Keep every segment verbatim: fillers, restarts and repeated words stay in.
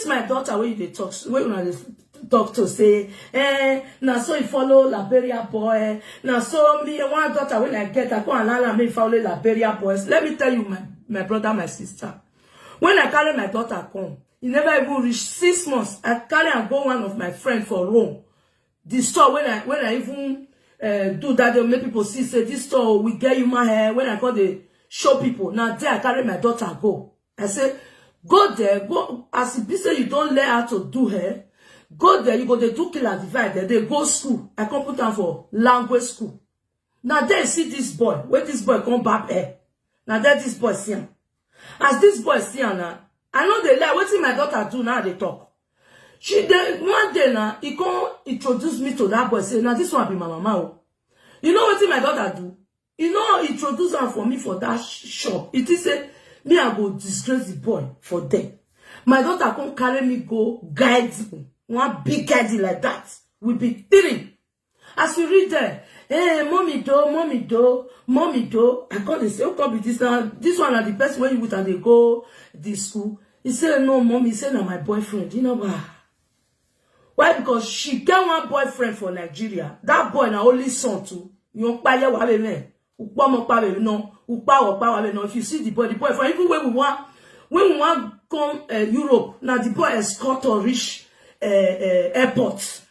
My daughter, when you dey talk, when una dey talk to say, eh, na so you follow Liberia boy. Na so me, one daughter when I get, I go and allow me follow Liberia boys. Let me tell you, my, my brother, my sister. When I carry my daughter come, e never even reach six months. I carry and go one of my friend for Rome. The store when I when I even uh, do that, they make people see say this store we get human hair. When I go dey show people, now there I carry my daughter go. I say, go there, go as e be say you don't learn how to do hair. Go there, you go dey do kill and divide. There they go school. I come put am for language school. Now there you see this boy. When this boy come back hair, now there this boy see am. As this boy see am now, I know they lie. Wetin my daughter do now they talk. She dey one day now, he come introduce me to that boy. Say, now this one be my mama. Oh. You know wetin my daughter do? You know, introduce am for me for that sh- shop. It is say me I go disgrace the boy for them. My daughter come carry me go guide me. One big guide like that. We be three. As you read there, hey, mommy do, mommy do, mommy do. I call and say, oh, come be this now. This one are the person when you with and they go this school. He said, no, mommy. He said, no, my boyfriend. You know why? Why? Because she get one boyfriend for Nigeria. That boy na only son too. You know, pa ye wa be me. Upa mo pa be no. Upa wo pa wa be no. If you see the boy, the boy for even when we want, when we want come uh, Europe, now the boy escort or reach uh, uh, airport.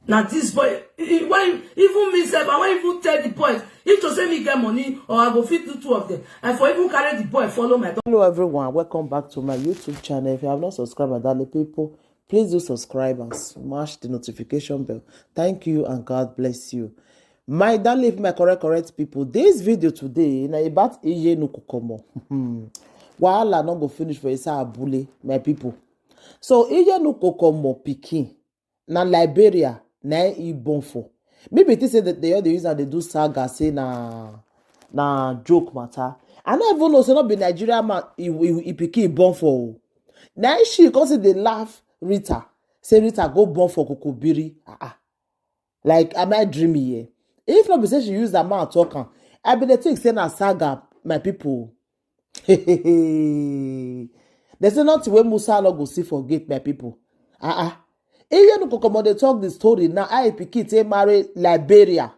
Now this boy, when even me self, I won't even tell the boy. If to say me get money or I go fit do two of them, I for even carry the boy follow my. Hello everyone, welcome back to my YouTube channel. If you have not subscribed, my darling people, please do subscribe and smash the notification bell. Thank you and God bless you. My darling, my correct, correct people, this video today na about Iye no Kokomo. Wahala no go finish for inside Abule, my people. So Iye no Kokomo pikin na Liberia na e born for. Maybe think say that they all dey use and they do saga say na na joke matter. I no even know say no be Nigeria man he he he pikin born for o. Na she come say dey laugh Rita say Rita go born for Kokobiri. Ah ah. Like am I dreaming here? If not be say she use that man talk am, I be dey think say na saga my people. They say nothing wey Musa no go see for gate, my people. Ah ah. Iye no Kokomo dey talk the story now. I pikin take marry Liberia,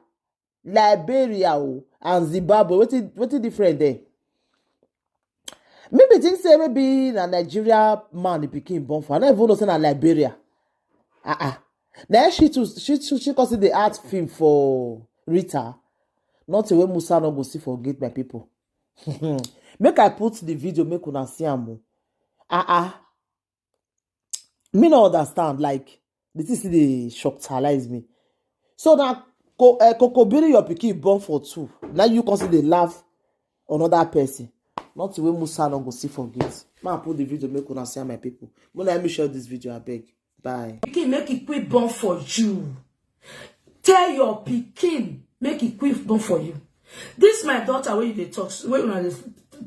Liberia o and Zimbabwe. Wetin wetin different there? Maybe think say maybe na Nigeria man the pikin born for. I no even know say na Liberia. Ah ah. Then she too she too she come see the art film for Rita. Nothing wey Musa no go see for gate, my people. Make I put the video make una see am o. Ah ah. Me no understand, like the thing still dey shocktalize me. So na ko eh, Kokobiri your pikin born for two. Now you come see dey laugh another person. Nothing wey Musa no go see for gate. Ma put the video make una see am, my people. Mona let me share this video abeg. Bye. Pikin make e quick born for you. Tell your pikin make e quick born for you. This my daughter wey you dey talk wey una dey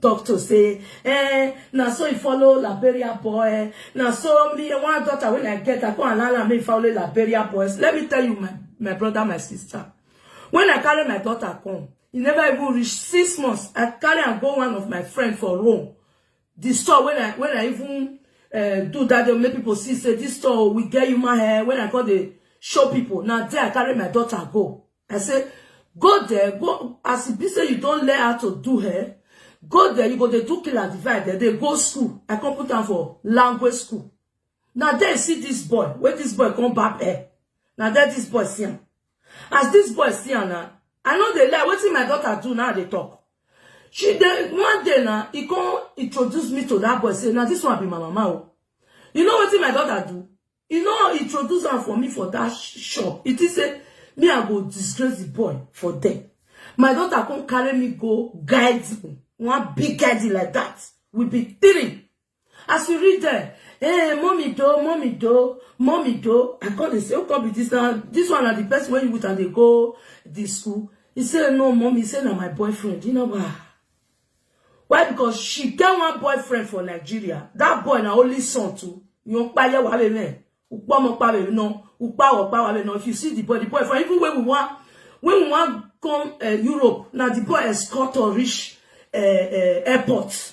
talk to say eh na so you follow Liberia boy eh, na so me one daughter wey I get I come allow am make e follow Liberia boys. Let me tell you my my brother my sister, when I carry my daughter come, e never even reach six months I carry am go one of my friend for Rome. The store when I when I even uh, do that, they make people see say this store we get human hair. When I go dey show people, now there I carry my daughter go. I say, go there, go as e be say you don't learn how to do hair. Go there, you go dey do kill and divide. There they go school. I come put am for language school. Now there you see this boy. When this boy come back hair, now there this boy see am. As this boy see am now, I know they lie. Wetin my daughter do now they talk. She dey one day now, he come introduce me to that boy. Say, now this one be my mama. Oh. You know wetin my daughter do? You know, he introduce am for me for that sh- shop. It is say me I go disgrace the boy for them. My daughter come carry me go guide me. One big guide like that. We be three. As you read there, hey, mommy do, mommy do, mommy do. I call and say, oh, come be this now. This one are the person when you with and they go this school. He said, no, mommy, he said, no, my boyfriend. You know why? Why? Because she get one boyfriend for Nigeria. That boy na only son too. You know, pa ye wa be me. Upa mo pa be no. Upa wo pa wa be no. If you see the boy, the boy for even when we want when we want come uh, Europe, now the boy escort or reach uh, uh, airport.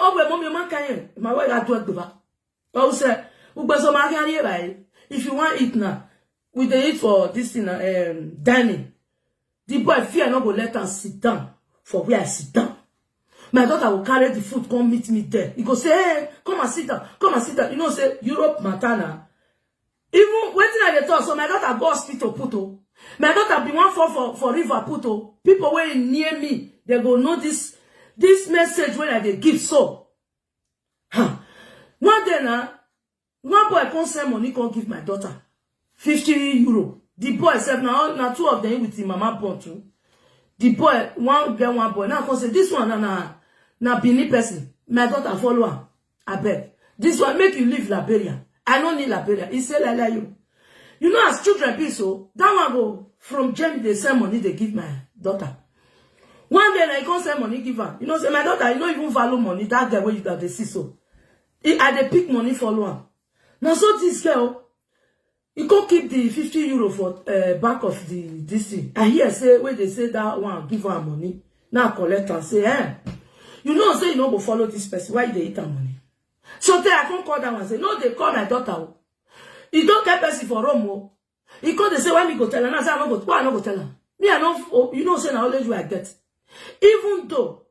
Ogbe mommy man kan yen. Ma wa ya do egbe ba. But we say, we go so ma carry e by. If you want eat now, we dey eat for this thing, um, dining. The boy fear no go let am sit down for where I sit down. My daughter will carry the food, come meet me there. He go say, "Hey, come and sit down, come and sit down." You know, say Europe matter na. Even wetin I dey talk, so my daughter go hospital put o. My daughter be one fall for, for river put o. People wey near me, they go know this, this message wey I dey give so. Huh. One day na, one boy come send money, come give my daughter fifty euro. The boy sef na, na two of them with him mama born too. The boy, one girl, one boy. Now come say, "This one na, na, na Benin person. My daughter follow am. Abeg. This one, make you leave Liberia. I no need Liberia." He say, "Lie, lie you." You know, as children be so, that one go from Germany, they send money, they give my daughter. One day, na he come send money, give her. You know, say, "My daughter, you no even value money, that girl wey you dey see so." He, I dey pick money, follow am. Now, so this girl, he go keep the fifty euro for, uh, back of the, this thing. I hear say, when they say that one, give her money. Now collect and say, "Eh, you know, say you no go follow this person. Why you dey eat her money?" So tey I come call that one, say, "No, they call my daughter o." He don't get person for Rome o. He come dey say, "Why me go tell her?" Now say, "I no go, why I no go tell her?" Me, I no, oh, you know, say na only you I get. Even though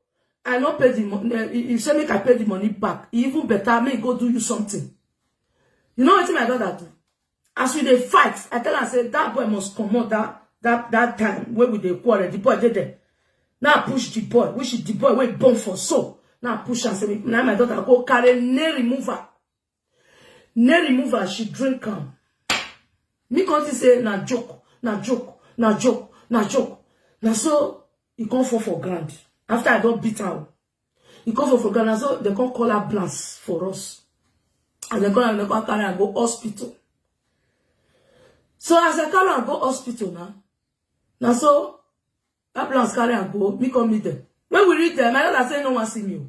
I no pay the money, you say make I pay the money back. E even better, make go do you something. You know wetin my daughter do? As we dey fight, I tell her, say, "That boy must comot that, that, that time wey we dey quarrel. The boy dey there." Now push the boy, which is the boy wey born for so. Now push am, say, "Now my daughter go carry nail remover." Nail remover, she drink am. Me come think say na joke, na joke, na joke, na joke. Na so he come fall for ground. After I don beat am, he come fall for ground. Na so they come call ambulance for us. As they call am, they come carry am go hospital. So as I carry am go hospital now, na so ambulance carry am go, me come meet them. When we reach there, my daughter say no one see me o.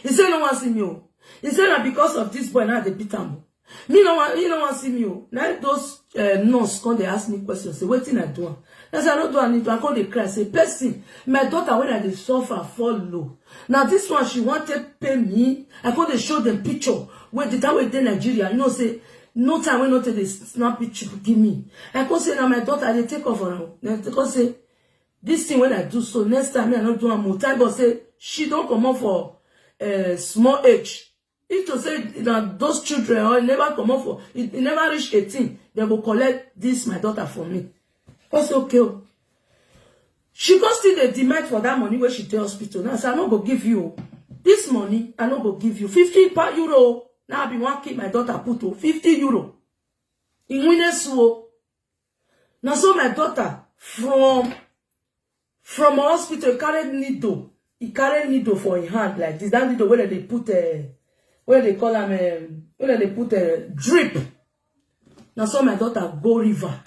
He say no one see me o. He say na because of this boy now they beat am o. Me no one, he no one see me o. Now those, uh, nurse come dey ask me questions. Say, "Wetin I do am?" I say, "I no do anything." I come dey cry. Say, "Person, my daughter, when I dey suffer, fall low. Now this one, she want to pay me." I come dey show them picture. Wait, the time wey dey Nigeria, you know, say no time wey no take dey snap picture give me. I come say, "Na my daughter, I dey take off for am." They come say, "This thing when I do so, next time me I no do am more." Thank God say she don comot for, uh, small age. If to say na those children, or e never comot for, e, e never reach eighteen, they go collect this my daughter for me. I say, "Okay o." She go still dey demand for that money wey she dey hospital. Now say, "I no go give you o. This money, I no go give you. Fifty pa euro o. Now I be wan keep my daughter put o. Fifty euro." He win a suo. Now so my daughter from, from hospital, he carry needle. He carry needle for his hand like this. That needle where they put, uh, where they call am, um, where they put a drip. Now so my daughter go river.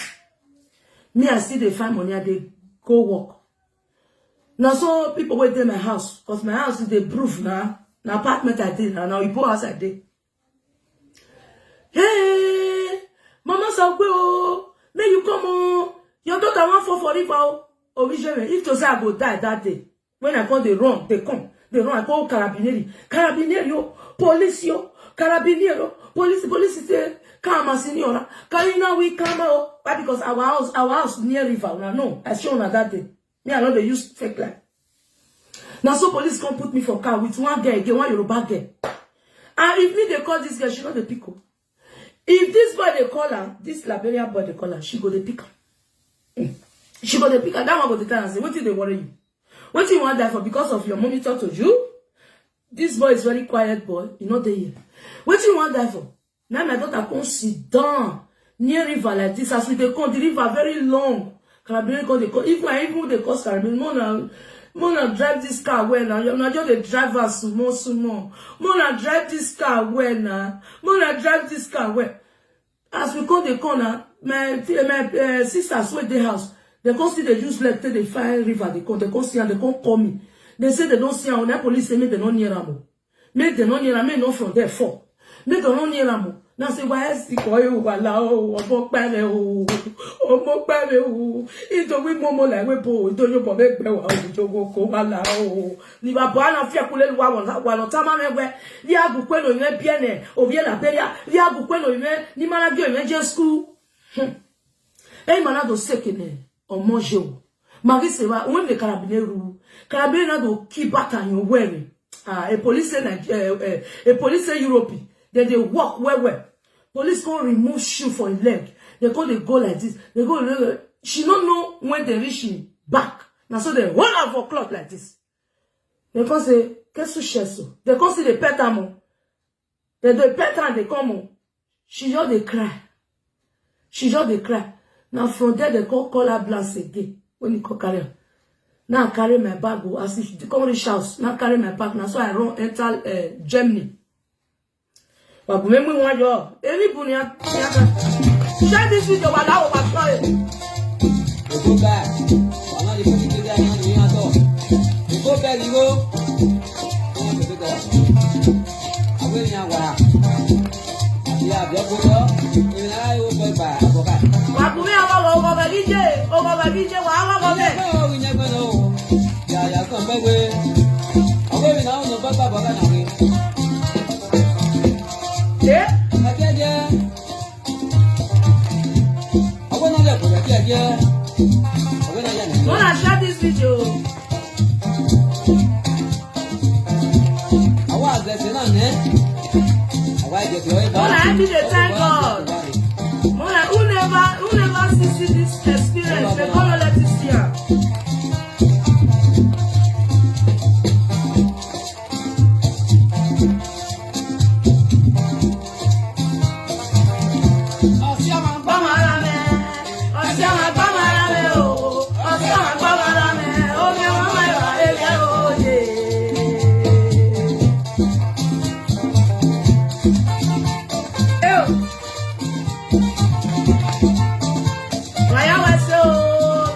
Me, I still dey find money, I dey go work. Now so people wey dey my house, 'cause my house is the proof now. Na apartment I dey now, now you go house I dey. "Hey, Mama Sakwe o, may you come o. Your daughter wan fall for river o." Originally, if to say I go die that day, when I come, they run, they come, they run. I call carabinieri, "Carabinieri o, police o, Carabiniero, police, police say, come, Signora. Can you now we come out? Why? Because our house, our house near river. Una know, I show una that day. Me, I know they use fake life. Now, so police come put me for car with one girl again, one Yoruba girl. And if me they call this girl, she not the pick up. If this boy they call her, this Liberia boy they call her, she go they pick her. She go they pick her. That one go the time and say, what did they worry you? What do you want die for? Because of your mommy talk to you? This boy is very quiet boy. You know they here. What do you want die for? Now my daughter come sit down near river like this. As we dey come, the river very long. Carabinieri come dey come. Even I even dey cross Carabinieri. More na, more na drive this car well now. You know, just dey drive us small, small. More na drive this car well now. More na drive this car well. As we come dey come now, my my uh, sisters wey dey house, they come see the use leg take dey find river. They come, they come see and they come call me. They say they don't see am. That police say make they not near am. Make dem no near am, make no from there fall. Make dem no near am o. Now say why is it for you wala o, omo pere o, omo pere o. Into we momo like we bo, into you bo make be wa o, into go ko wala o. Ni ba bo ana fia kule wa wala wala tama me we. Ni agu kwe no yime biene, o biene aperia. Ni agu kwe no yime, ni mana gi yime je school. Hmm. Hey, mana do seke ne. Omo je o. Magi se wa, when the carabinieri, carabinieri na do ki bata yon were. Ah, a police in Nigeria, a police in Europe, then they walk well well. Police come remove shoe for him leg. They come they go like this. They go. She no know when they reach him back. Now so they hold her for cloth like this. They come say, "Kesu shesu." They come see the pet am o. They dey pet am, they come o. She just dey cry. She just dey cry. Now from there they come call ambulance again. When he come carry am. Now I carry my bag o. As he come reach house, now carry my bag. Now so I run enter uh, Germany. Babu, me mu wan yo. Eri bu ni a, ni a ka. Share this video wa la o wa try. Go back. Wàhálà yìí fún ìdílé àná nìyẹn àtọ̀. Go back, you go. Àwọn ènìyàn wà. Àti àbí ọkùnrin lọ. Ìrìn àrà yóò fẹ́ gbà àbọ̀ká. Wàkùnrin àwọn ọmọ ọmọ gíjẹ, ọmọ ọmọ gíjẹ, wà á wọ́n mọ́ bẹ́ẹ̀. Ẹgbẹ́ òun yẹn gbọ́dọ̀ o. Yàyà kan bẹ́ẹ̀ wé. Àwọn ènìyàn ọ̀nà bá gbà bọ̀ká náà wé. Eh? Ẹgbẹ́ jẹ́. Wanna share this video. Wanna help me to thank God. Wanna who never who never see, see this experience, may God not let you see her.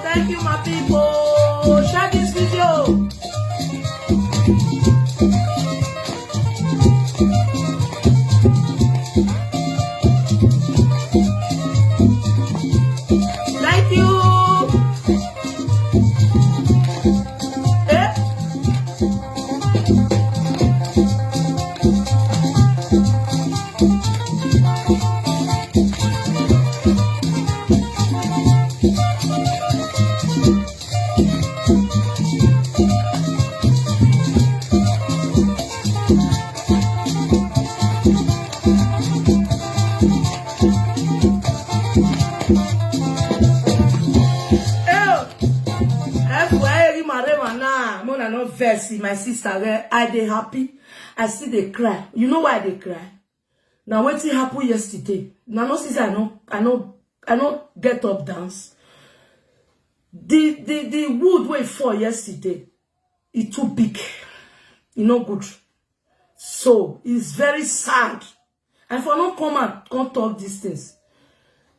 Thank you, my people. Share this video. Thank you. Eh? Hey, F Y Rima Rema na, Mona no vex, my sister. Where I dey happy, I still dey cry. You know why I dey cry? Now wetin happen yesterday? Now no see say I no, I no, I no get up dance. The the the wood wey fall yesterday, e too big, e no good. So it's very sad. I for no come and come talk these things.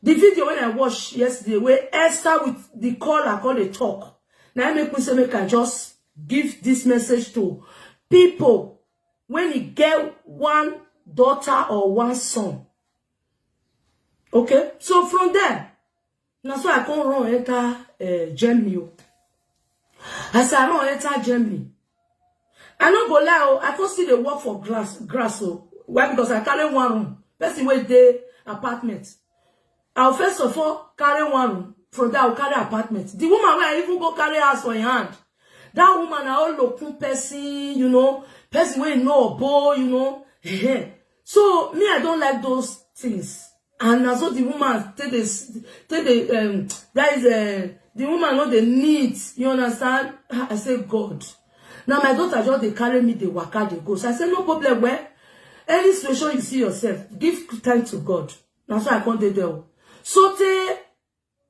The video when I watched yesterday, where Esther with the caller call a talk. Now I make me say make I just give this message to people when he get one daughter or one son. Okay, so from there, now so I can't run enter uh, Germany. As I run enter Germany, I no go lie, oh, I can't see the work for grass, grass. Oh, Why? Because I carry one room. Person wey dey apartment. I'll first of all carry one room. From there, I'll carry apartment. The woman wey I even go carry house for her hand. That woman, I all look person, you know, person wey no obo, you know. So me, I don't like those things. And na so the woman take dey s- take dey um that is uh, the woman no dey neat, you understand? Ah, I say, God. Now my daughter just dey carry me, dey waka, dey go. So I say, no problem. Well, any situation you see yourself, give time to God. Na so I come dey there o. So tey,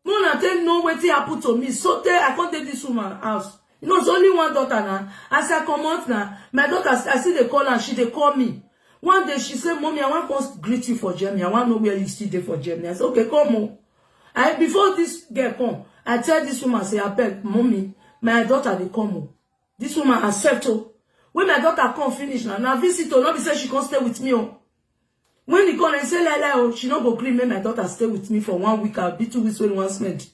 mona take know wetin happen to me. So tey I come dey this woman house. You know, it's only one daughter na. As I comot na, my daughter, I still dey call her, she dey call me. One day she say, "Mommy, I wan come greet you for Germany. I wan know where you still dey for Germany." I say, "Okay, come o." I, before this girl come, I tell this woman, say, "Abeg, mommy, my daughter dey come o." This woman accept o. When my daughter come finish na, na visitor, no be say she come stay with me o. When he come, I say, "Lie, lie o, she no go gree make my daughter stay with me for one week, abi two weeks wey we wan spend."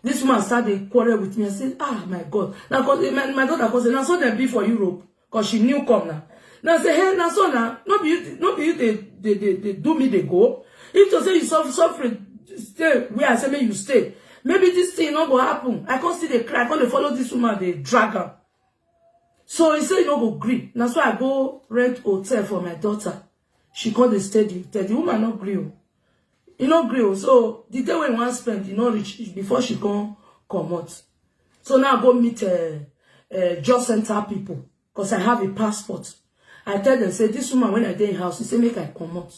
This woman start dey quarrel with me. I say, "Ah, my God." Na 'cause my, my daughter come say, "Na so dem be for Europe," 'cause she new come na. Now I say, "Hey, na so na, no be you, no be you dey, dey, dey, dey do me dey go. If to say you suffer, suffering, stay where I say make you stay, maybe this thing no go happen." I come still dey cry, I come dey follow this woman, dey drag am. So he say he no go gree. Na so I go rent hotel for my daughter. She come dey stay the hotel. The woman no gree o. E no gree o. So the day wey we wan spend, e no reach before she come comot. So now I go meet uh, uh, job center people, 'cause I have a passport. I tell them, say, "This woman, when I dey in house, he say make I comot."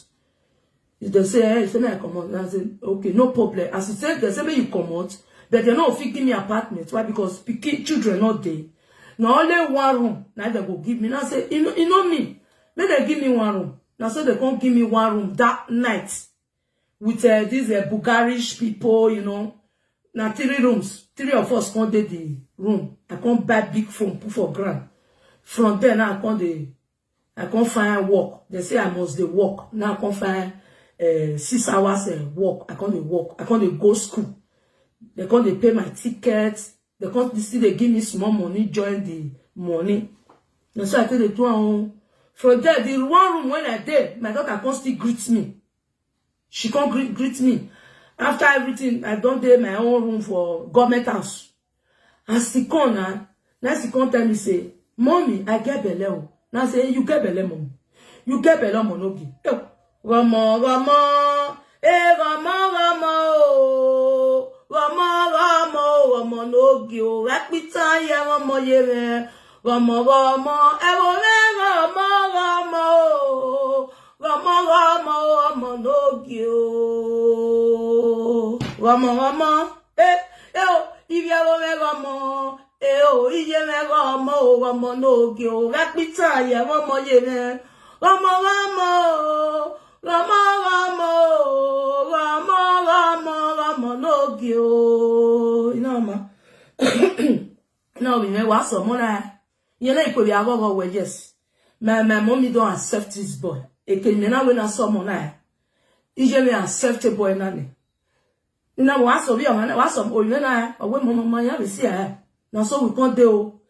If they say, "Eh," he say make I comot. And I say, "Okay, no problem." As he said, they say make you comot, but they no fit give me apartment. Why? Because pikin, children no dey. Na only one room na dem go give me. Now I say, "You know, you know me. Make dem give me one room." Now so they come give me one room that night with uh, these uh, Bulgarish people, you know. Na three rooms. Three of us come dey the room. I come buy big phone, put for ground. From there now I come dey, I come find work. They say I must dey work. Now I come find uh, six hours uh, work. I come dey work. I come dey go school. They come dey pay my ticket. They come still dey give me small money, join the money. And so I take the two am. From there, the one room when I dey, my daughter come still greet me. She come greet, greet me. After everything, I don dey my own room for government house. As she come na, na she come tell me say, "Mommy, I get belle o." Na I say, "You get belle, mommy? You get belle, omo no gi?" Eh, Romo, Romo, eh, Romo, Romo, oh, Romo, Romo, Romo no gi o. Rakpita ye, Romo ye me. Romo, Romo, eh, Romo, Romo, Romo, oh. Romo, Romo, Romo no gi o. Romo, Romo, eh, eh, oh, if you Romo, Romo, eh, oh, if you Romo, oh, Romo no gi o. Rakpita ye, Romo ye me. Romo, Romo, oh, Romo, Romo, oh, Romo, Romo, Romo no gi o. You know, ma. No, we may want some more. You know, it could be a go, well, yes. My, my mommy don't accept this boy. It can mean when I saw Mona. Ije me accept a boy nani. Now what some of you, what some of you na, or when mama ya we see her. Now so we can't do.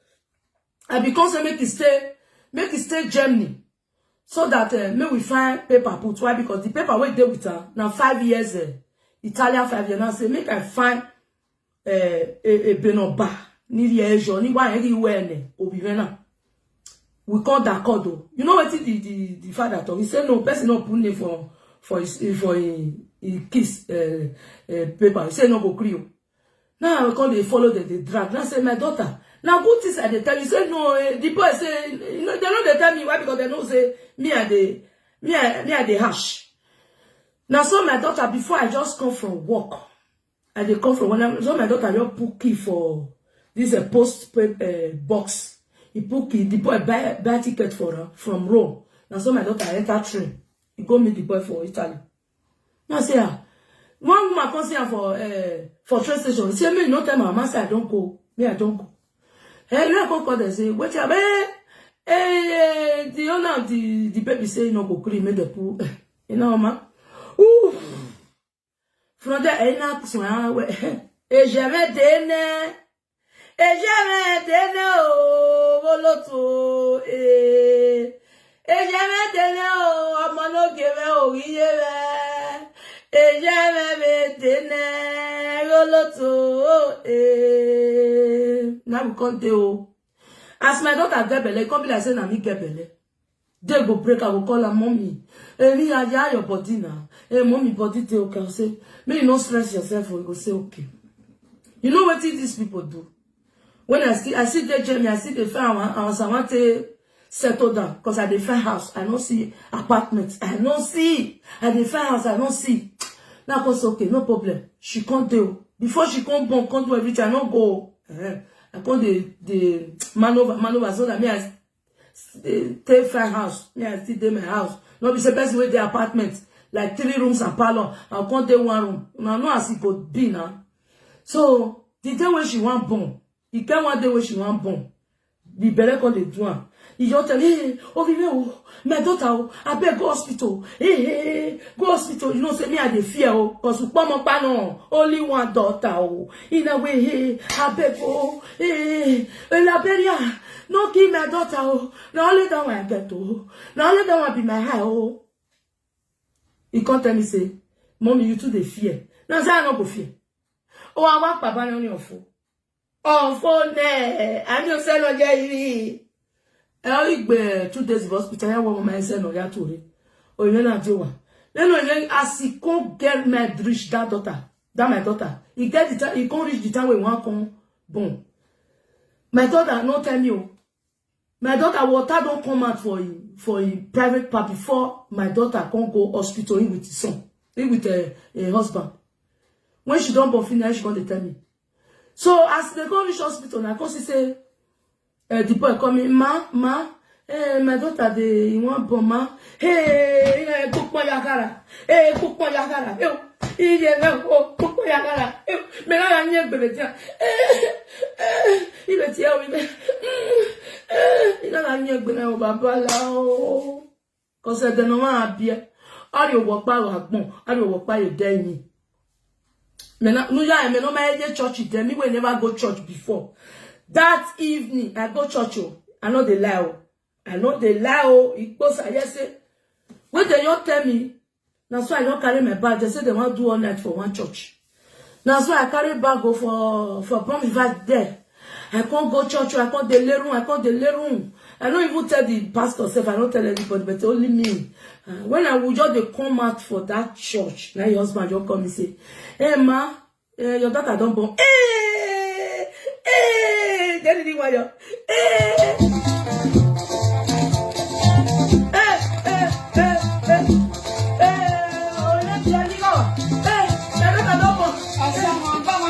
I become say make it stay, make it stay Germany. So that uh, make we find paper put. Why? Because the paper wey dey with her now five years. Uh, Italian five years. Now say make I find uh, a, a benoba. Ni ye jo ni wa eri we ne obi na. We call that code o. You know what the, the, the father talk? He said no, person no put name for for his for his, his kiss uh, uh, paper. He said no go clear. Now I come dey follow them, dey drag. Now I say, "My daughter, now good things I dey tell you." Say, "No, eh, the boy say, you know, they no dey tell me why, because they know say me I dey, me I, me I dey harsh." Now so my daughter, before I just come from work, I dey come from when I, so my daughter just put key for this uh, post uh, box. He put key, the boy buy, buy ticket for her from Rome. Now so my daughter enter train. He go meet the boy for Italy. Now say, ah, one woman come see am for uh, for train station. He say, "Me, you no tell my mama say I don't go. Me, I don't go." Hey, you come call them say, "Wait, hey, hey, hey, the owner of the, the baby say you no go gree make the pool." You know, ma. Ooh. From there, I knock so ah, we- eh, jamais dene. Eh, jamais dene, oh, voloto, eh. Ejeme dene o, ọmọ no gebe o, iyebe. Ejeme be dene, roloto, eh. Now we come dey o. As my daughter get belle, e come be like say na me get belle. Day go break, I go call her, "Mommy, eh, me, I hear your body now. Eh, mommy, body dey okay." I say, "Make you no stress yourself o." You go say, "Okay." You know wetin these people do? When I still, I still dey Germany, I still dey find our house. I want to settle down because I dey find house. I no see apartment. I no see. I dey find house. I no see. Now I come say, "Okay, no problem." She come dey o. Before she come born, come do everything, I no go. Eh, I come dey, dey maneuver, maneuver so that me, I s-, dey take find house. Me, I still dey my house. No be say person wey dey apartment, like three rooms and parlor, I come dey one room. Una know as e go be now. So, the day when she wan born, e get one day when she wan born, the belle come dey do am. E just tell, "Hey, Obi, me o, my daughter o, abeg go hospital. Hey, hey, hey, go hospital." You know say me, I dey fear o, 'cause ukpomo pa no, only one daughter o. In a way, hey, abeg o, hey, hey, Laberia, no kill my daughter o. Na only that one I get o. Na only that one be my eye o. He come tell me say, "Mommy, you too dey fear." Na say I no go fear. Oh, I walk papa no ni ofo. Ofo ne, I no say no je iri. I only gbe two days of hospital. I want my son no ya tori. Oh, you know, Jowa. No, no, no, as he come get my reach that daughter, that my daughter, he get the time, he come reach the time when one come born. My daughter no tell me o. My daughter water don come out for him, for him private part before my daughter come go hospital, him with his son, him with a, a husband. When she don born finish, she come dey tell me. So as they go reach hospital, I come see say, eh, the boy come in, "Ma, ma, eh, my daughter dey, he wan born, ma. Hey, you know, eh, cook my yakara. Eh, cook my yakara. Eh, oh, he dey, eh, oh, cook my yakara. Eh, me na na nye gbere dia. Eh, eh, he dey tell me, mm, eh, he na na nye gbere o, baba la o." 'Cause, eh, they no wan appear. How you walk by your agbon? How you walk by your day? Me na, no, yeah, me no, my age church, tell me we never go church before. That evening, I go church o. I no dey lie o. I no dey lie o. It goes, I hear say, when they don't tell me, na so I don carry my bag. They say they wan do all night for one church. Na so I carry bag go for, for Palm Valley there. I can't go church, I can't dey lay room, I can't dey lay room. I don't even tell the pastor sef, I don't tell anybody, but only me. Uh, when I would just dey come out for that church, now your husband just come and say, "Hey, ma, eh, your daughter don born." Hey, hey, Daddy Wayo. Hey. Hey, hey, hey, hey. Hey, oh, let me go. Hey, your daughter don born.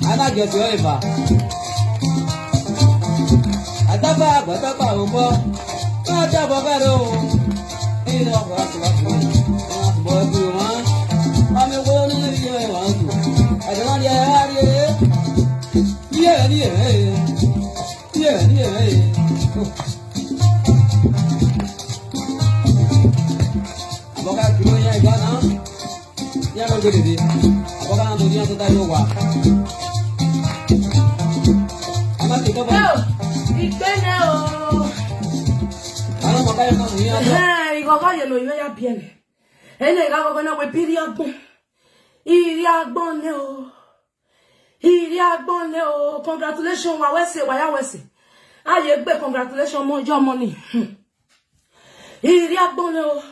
Ana get your eva. Atapa, atapa, omo. Atapa, baro. Ino, atapa, atapa, omo. Ami wo ni ye wa tu. Atapa, ye, ye. Ye, ye, ye. Ye, ye, ye. Aboka kiro ya igana. Ya lo gede de. Aboka na do ya to da yo wa. Ama ti ko ba. Yo, ìgbéyàwó. Ala mo ka ya ko ya. Eh, ìkọ̀kọ̀ yẹn ló yẹ ya bien. Ene ga gogo na we piri agbon. Iri agbon ne o. Iri agbon ne o. Congratulations, wa wese, wa ya wese. Aye gbe congratulations, mo jo money. Hmm. Iri agbon ne o.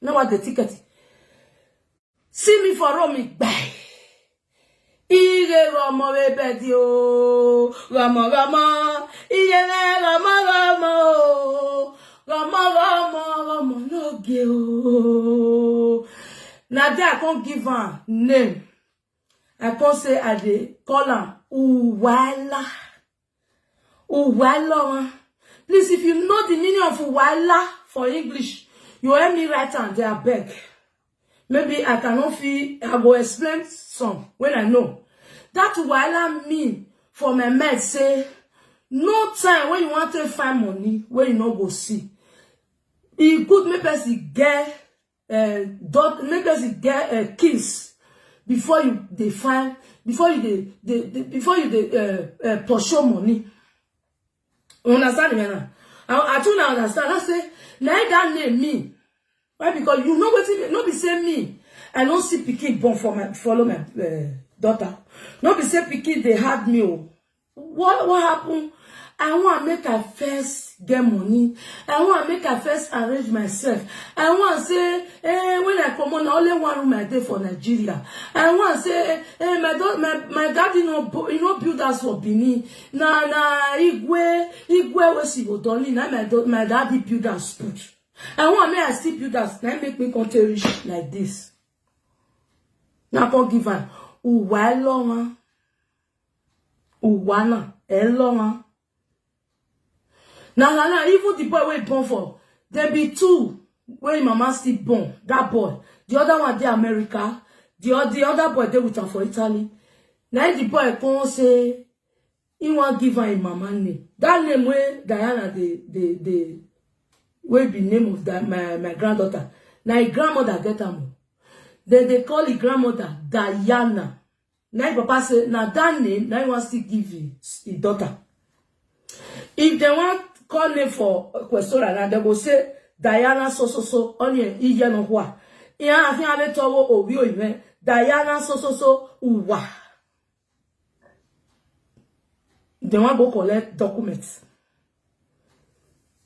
Now what the ticket? See me for Romi gbe. Ire romo we bedi o, romo romo, ire re romo romo o, romo romo, romo no ge o. Na there I come give am name. I come say I dey call am Uwala. Uwala. Please, if you know the meaning of Uwala for English, you help me write am there, abeg. Maybe I cannot feel, I go explain some when I know. That Uwala mean for my mind say, no time when you want to find money, when you no go see. E good make person get uh, dot make person get uh, kiss before you dey find, before you dey dey dey- before you dey uh, uh, pursue money. You understand me now? I, I too now understand. I say, na that name me. Why? Because you know wetin, no be say me, I no see pikin born for my, follow my uh, daughter. No be say pikin dey hard me o. What what happen? I want make I first get money. I want make I first arrange myself. I want say, eh, when I come on, only one room I dey for Nigeria. I want say, eh, my dad, my, my daddy no, bu- he no build house for Benin. Na na Igwe, Igwe wey she go don na my do, my daddy build house put. I want make I still build house. Na make me come take rich like this. Na come give am. Uwa elonga. Uwa na elonga. Na na na even the boy wey born for, there be two wey mama still born. That boy, the other one dey America. The o- the other boy dey with am for Italy. Na the boy come say he wan give am him mama name. That name wey Diana dey dey dey wey be name of that my my granddaughter. Na him grandmother get am. Then they call him grandmother Diana. Na him papa say na that name na him wan still give him, him daughter. If they wan call name for Questora, na they go say Diana so so so only iye no hua. Iya afi ale towo obi oyiwe Diana so so so uwa. They wan go collect documents.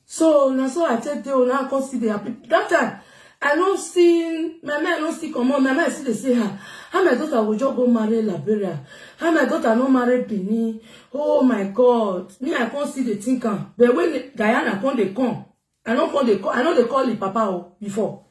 So na so I take dey o, now I come still dey happy. That time, I no see my mind no still comot. My mind still dey say, "Ha, how my daughter go just go marry Liberia? How my daughter no marry Benin? Oh my God." Me, I come still dey think am. But when Diana come dey come, I no come dey call, I no dey call him papa o before.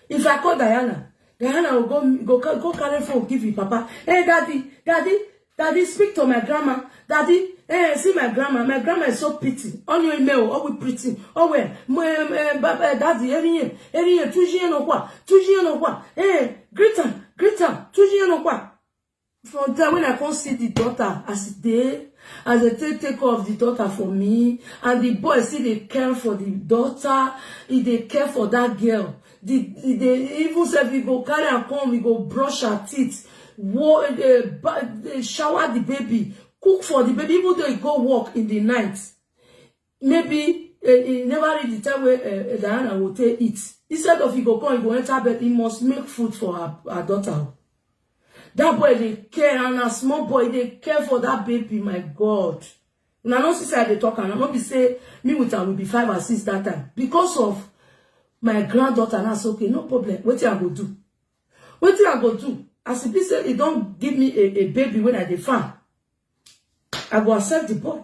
If I call Diana, Diana go go go carry phone give him papa. "Hey, daddy, daddy, daddy, speak to my grandma. Daddy, eh, see my grandma. My grandma is so pretty. Only email, always pretty. Oh well, my eh, ba- eh, daddy, eriye, eriye, tujiye no kwa, tujiye no kwa. Eh, greet am, greet am, tujiye no kwa." From there, when I come see the daughter as e dey, as they take take care of the daughter for me, and the boy still dey care for the daughter, he dey care for that girl. The, the, the even sef he go carry am come, he go brush her teeth, wo, uh, ba- uh, shower the baby, cook for the baby, even though he go work in the night. Maybe uh, he never reach the time where uh, Diana go take eat. Instead of he go come, he go enter bed, he must make food for her, her daughter. That boy dey care, and a small boy dey care for that baby. My God, una no see say I dey talk am. No be say me with am we be five and six that time because of my granddaughter. Now say okay, no problem. Wetin I go do? Wetin I go do? As e be say e don give me a, a baby when I dey farm, I go accept the boy.